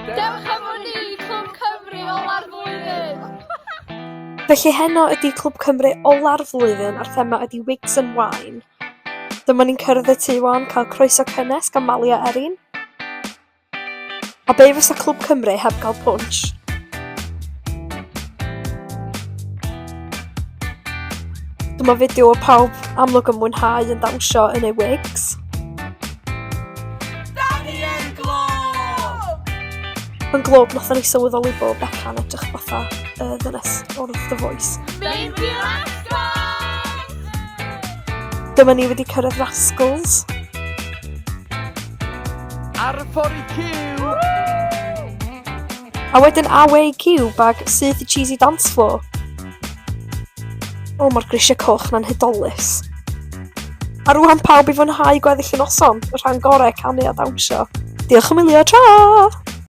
Dewch efo ni i Clwb Cymru ola'r flwyddyn! Felly heno ydi Clwb Cymru ola'r flwyddyn a'r thema ydi Wigs and Wine. Dyma ni'n cyrraedd y tŷ wan, cael croeso cynnes gan Mali a Erin. A be fysa Clwb Cymru heb gael pwnsh? Dyma fideo o pawb amlwg yn mwynhau yn dawnsio yn eu wigs. Da ni yn Glôb! Yn Glôb nathon ni sylweddoli bo Beca'n edrych fatha y ddynes o'r The Voice. Mynd i Rascals! Dyma ni wedi cyrraedd Rascals. Ar y ffordd i Cyw! A wedyn away i bag syth i cheesy dance floor. O, mae'r grisiau coch na'n hudolus. A rwan pawb i fwynhau gweddill y noson, y rhan gorau canu a dawnsio. Diolch am wylio, tra!